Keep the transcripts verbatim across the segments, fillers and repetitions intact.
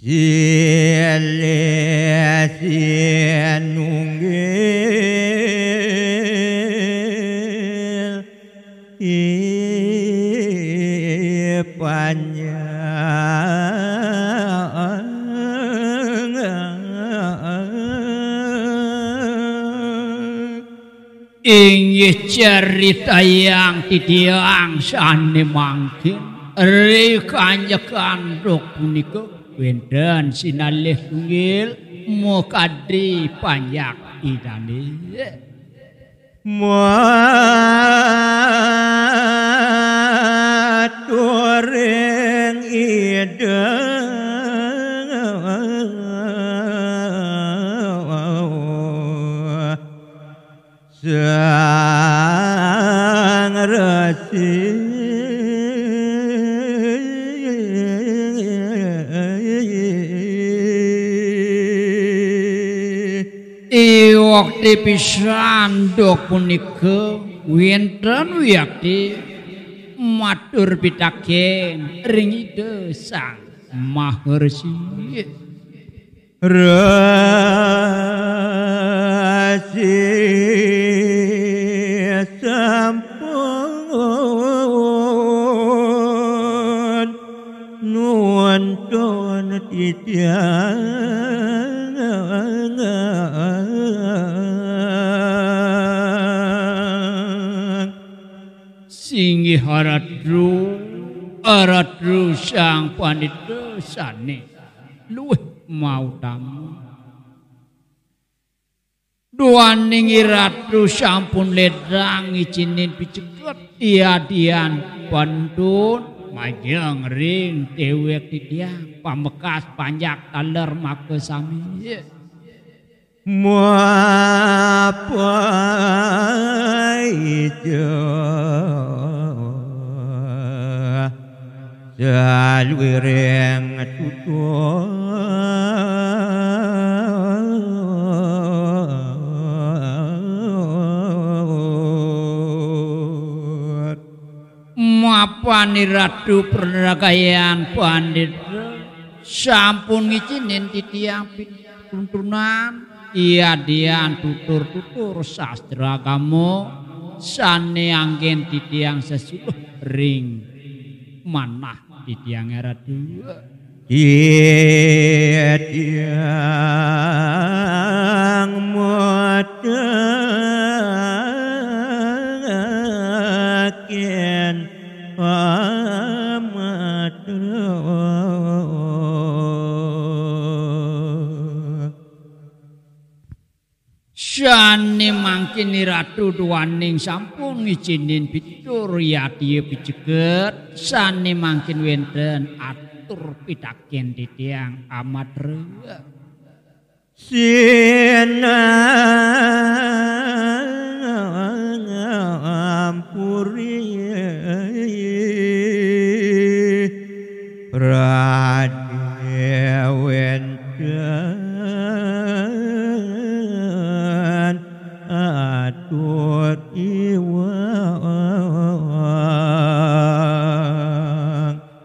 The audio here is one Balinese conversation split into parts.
Silih sinunggil ipanjang. Inggih caritayang titiang sané mangkin ri kanjekan duk punika wénten sinalih tunggil makadi panjak Idané. Maturing Ida Sang Resi. Iwakti pisan duk punika wénten wiakti matur pitakén ring Ida Sang Maharsi. Resi sampun nuntun titiang. Singgih Ratu, Ratu Sang Pandita sané luwih mautama. Duaning Ratu sampun ledang ngicinin piceket, yadian pantun majeng ring déwék titiang pamekas panjak taler makasami. Mapaija saluiring tutur. Mapan Ratu Pranagayan Pandita sampun ngicinin titiang pituntunan, yadian tutur-tutur sastra agama sané anggén titiang sesuluh ring manah titiang Ratu. Titiang mataken pamatur. Sané mangkin Ratu duaning sampun ngicinin pitutur yadian piceket, sané mangkin wénten atur pitakén titiang amatra. Sinampuri pradéwénten atur iwang.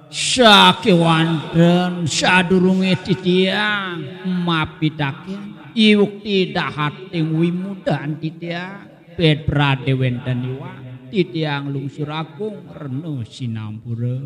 Sakéwanten sadurungé titiang mapitakén, iwukti dahating wimudan titiang, ped pradéwénten iwang, titiang lungsur agung rena sinampura.